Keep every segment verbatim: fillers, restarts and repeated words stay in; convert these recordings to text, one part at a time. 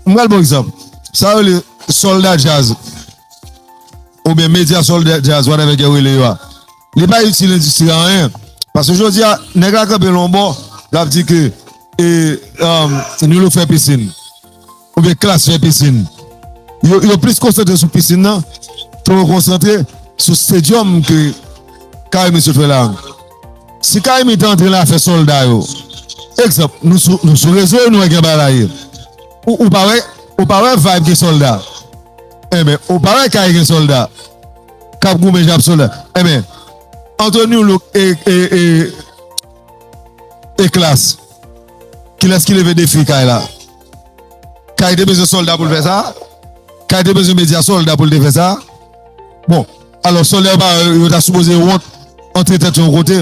M pral ba w egzanp. Sa yo rele sòlda djaz. Oubyen medya sòlda djaz, whatever ke yo rele yo a. Li pa itil endistri a anyen. Paske jodi a, nèg la kanpe nan yon bò, l ap di ke e, um, New Look fè pisin. Oubyen Klass fè pisin. Yo, yo plis konsantre sou pisin nan ke yo konsantre sou stadium ke Carimi sot fè la. Si Carimi te antre la fè sòlda yo, egzanp, nou sou, nou sou rezo, nou wè gen bagay. Ou, ou pa wè, ou pa wè Vibe gen sòlda. Enben, ou pa wè Kay gen sòlda. K ap goumen jan ap sòlda. Enben, antre New Look e, e, e, e Klass. Kilès ki leve defi Kay la? Kay te bezwen sòlda pou l fè sa? Kay te bezwen medya sòlda pou l te fè sa? Bon, alò sòlda yo pa, yo ta sipoze wont antre tèt yo yon kote.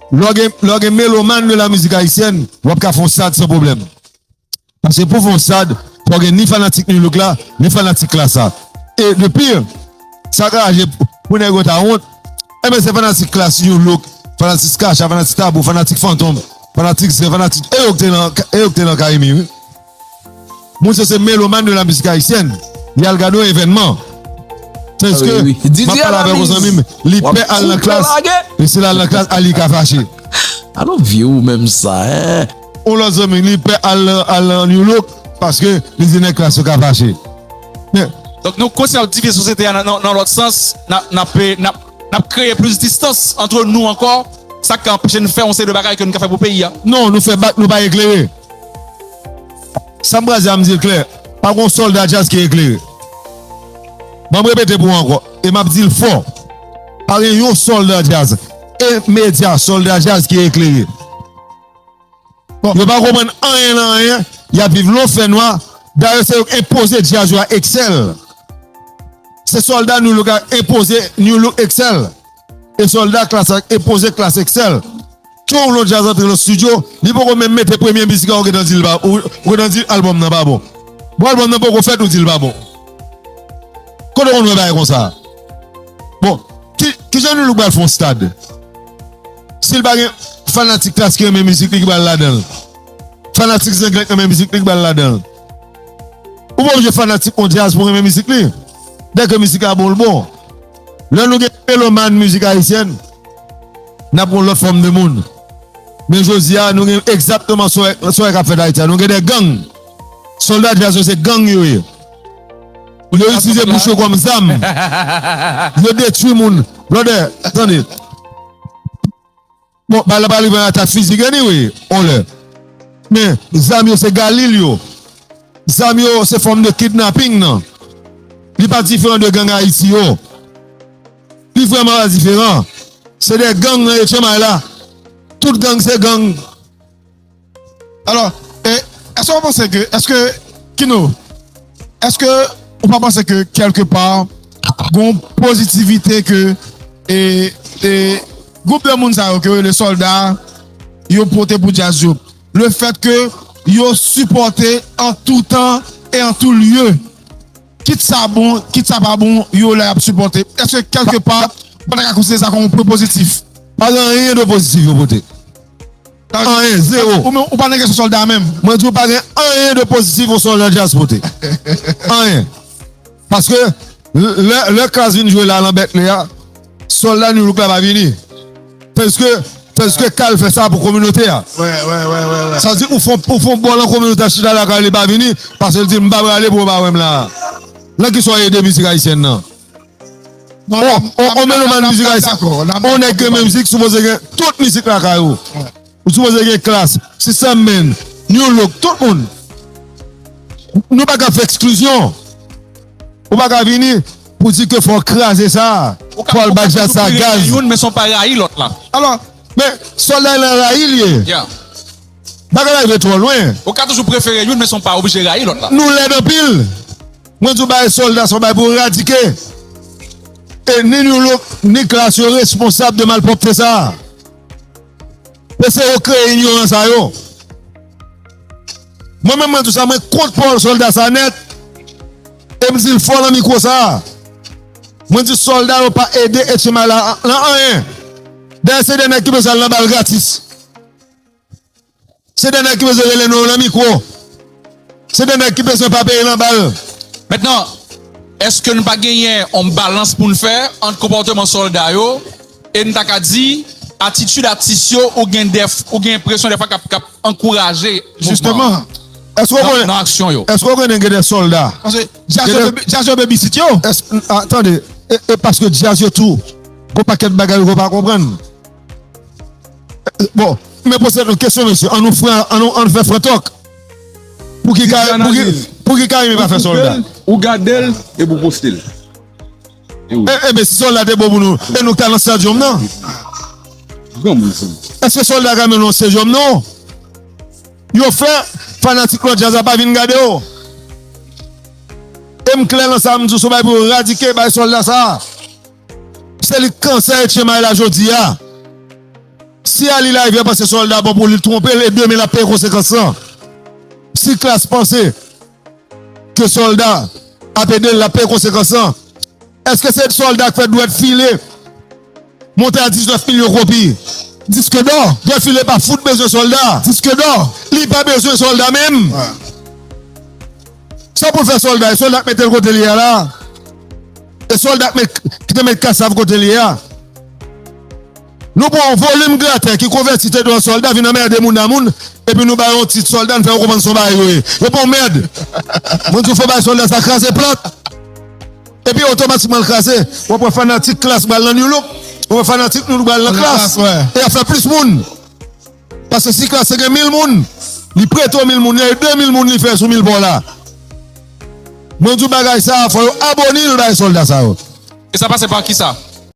Lè w gen, lè w gen melomàn de la mizik ayisyèn, w ap ka fè yon stad san pwoblèm. Paske pou fè yon stad, fò w gen ni fanatik New Look la, ni fanatik Klass la. E depi, sa ka raje pou nèg yo ta wont, enben se fanatik Klass, New Look, fanatik Skacha, fanatik Tabou, fanatik Fantom, fanatik Zen, fanatik, e yo k te nan, e yo k te nan Carimi, wi. Moun se, se melomàn de la mizik ayisyèn. Li al gade yon evènman. Tandis ke, m ap pale avèk yon zanmi m, li pè al nan Klass, e si l al nan Klass, a li ka fache. Alò vye ou menm sa, en. Yon lòt zanmi, li pè al, al nan New Look, paske li di nèg Klass yo ka fache. Men, donk, nou kontinye ap divize sosyete a nan, nan, nan lòt sans, n ap, n ap, n ap, n ap kreye plis distans ant nou ankò, sa k ka anpeche n fè yon seri de bagay ke n ka fè pou peyi a. Non, nou fè bak, nou pa eklere. Sa m pral di a, m di l klè, pa gen yon sòlda djaz ki eklere. Ban m repete pou ou ankò, e m ap di l fò. Pa gen yon sòlda djaz, e medya sòlda djaz ki eklere. Bon. Yo pa konprann anyen nan anyen, y ap viv nan yon fènwa. Dayè, se yo k enpoze djaz yo a Excel. Se sòlda New Look la enpoze New Look Excel. E sòlda Klass la enpoze Klass Excel. Ke yon lòt djaz antre nan estidyo, li poko menm mete premye mizik la, ou gentan di l pa, ou, ou gentan di albòm nan pa bon. Bon, albòm nan poko fèt, ou di l pa bon. Kote w konn wè bagay konsa? Bon, ki, kijan New Look pral fè yon stad? Si l pa gen fanatik Klass ki renmen mizik li ki pral ladan l. Fanatik Zen Glenn ki renmen mizik li ki pral ladan l. Ou pa oblije fanatik yon djaz pou renmen mizik li. Dèke mizik la bon, l bon. Lè nou gen melomàn mizik ayisyèn, n ap yon lòt fòm de moun. Men jodi a, nou gen egzakteman sa w wè, sa w wè k ap fèt Ayiti a. Nou gen de gang. Sòlda djaz yo se gang yo ye. Yo itilize bouch yo kòm zam. Yo detwi moun. Brother, tande. Bon, bagay la pa rive nan atak fizik anyway, on lè. Men, zam yo se galil yo. Zam yo se fòm de kidnaping nan. Li pa diferan de gang Ayiti yo. Li vrèman pa diferan. Se de gang nan etchanmay la. Tout gang se gang. Alò, e, èske w panse ke, èske, Kino, èske ou pa panse ke kèlke pa, gon pozitivite ke, e, e, gwoup de moun sa yo ke yo rele sòlda, yo pote pou djaz yo? Le fèt ke yo sipòte an tou tan e an tou lye. Kit sa bon, kit sa pa bon, yo la y ap sipòte. Èske kèlke pa, ou pa ta ka konsidere sa kòm yon pwen pozitif? Pa gen anyen de pozitif yo pote. Anyen, zewo. Ou menm, ou pa nan kesyon sòlda menm. Mwen di w pa gen anyen de pozitif yon sòlda djaz pote. Anyen. Paske lè, lè Klass vin jwe la nan Bèklè a, sòlda New Look la pa vini. Tandis ke, tandis ke Kay fè sa pou kominote a. Wè, wè, wè, wè, wè. Sa di ou fon, ou fon bò nan kominote a chita lakay li pa vini, paske l di m pa prale pou yo pa wè m la. Nan ki sa w ede mizik ayisyèn nan? Non, on, on, on melomàn mizik ayisyen. On nèg ki renmen mizik, sipoze gen tout mizik lakay ou. Ou sipoze gen Klass, System Man, New Look, tout moun. Nou pa ka fè eksklizyon. Ou pa ka vini pou di ke fò w kraze sa, fò w al ba djaz sa gaz. Youn, men se w pa rayi lòt la. Alò, men, sòlda la rayi l ye. Bagay la rive twò lwen. Ou ka toujou prefere youn, men se w pa oblije rayi lòt la. Nou lèd anpil. Mwen di w bagay sòlda, se yon bagay pou eradike. E ni New Look, ni Klass yo responsab de malpwòpte sa a. E se yo kreye inyorans sa yo. Mwen menm, mwen di w sa, mwen kont pawòl sòlda sa nèt. E m di l fò nan mikwo sa a. Mwen di sòlda yo pa ede H M I la nan anyen. Dayè, se de nèg ki bezwen al nan bal gratis. Se de nèg ki bezwen rele non yo nan mikwo. Se de nèg ki bezwen pa peye nan bal. Mentnan, èske nou pa genyen yon balans pou n fè ant konpòteman sòlda yo e n ta ka di atitid atis yo ou gen dèf, ou gen enpresyon dèfwa k ap, k ap ankouraje mouvman Jisteman, èske w nan, konnen, nan aksyon yo? Èske w konnen gen de sòlda? Paske djaz yo baby- djaz yo baby sit yo. Èske, ah, tande, e, e paske djaz yo tou, gon pakèt bagay yo pa konprann. Bon, men poze nou kesyon, mesye. An nou fran, an nou, an nou fè fran tòk. Pou ki Ka-, pou ki, pou ki Karimi pa fè sòlda? Ou gade l epi w poste l. E, e ben, si sòlda te bon pou nou, e nou k ta nan stadyòm nan. Granmoun se li. Èske sòlda ka mennen yon stadyòm? Non. Yo fè fanatik lòt djaz la pa vin gade yo. E m klè nan sa m di w, se yon bagay pou yo radike bay sòlda sa a. Se li k kansè etchemay la jodi a. Si Ali Larivière panse sòlda bon pou li, l twonpe l, e demen l ap peye konsekans lan. Si Klass panse ke sòlda ap ede l, l ap peye konsekans lan. Èske se sòlda k fè dwèt file monte a diznèf milyon kopi? Disk dò. Dwèt file pa fout bezwen sòlda. Disk dò. Li pa bezwen sòlda menm. Sa pou l fè sòlda? E sòlda k mete l kote l ye a la. E sòlda k met, ki te met Kassav kote l ye a. Nou pran yon volim gratè ki konvèti te dwe an sòlda, vin anmède moun nan moun, epi nou ba yo yon tit sòlda, n fè yo konprann se yon bagay yo ye. Yo pran yon mèd. Mwen di w fò bay sòlda sa kraze plat. Epi otomatikman l kraze. W ap wè fanatik Klass pral nan New Look. W ap wè fanatik New Look pral nan Klass. E y ap fè plis moun. Paske si Klass te gen mil moun, li prete w mil moun, e de mil moun li fè sou mil pa w la. Mwen di w bagay sa a, fò yo aboni l bay sòlda sa yo. E sa pase pa kisa?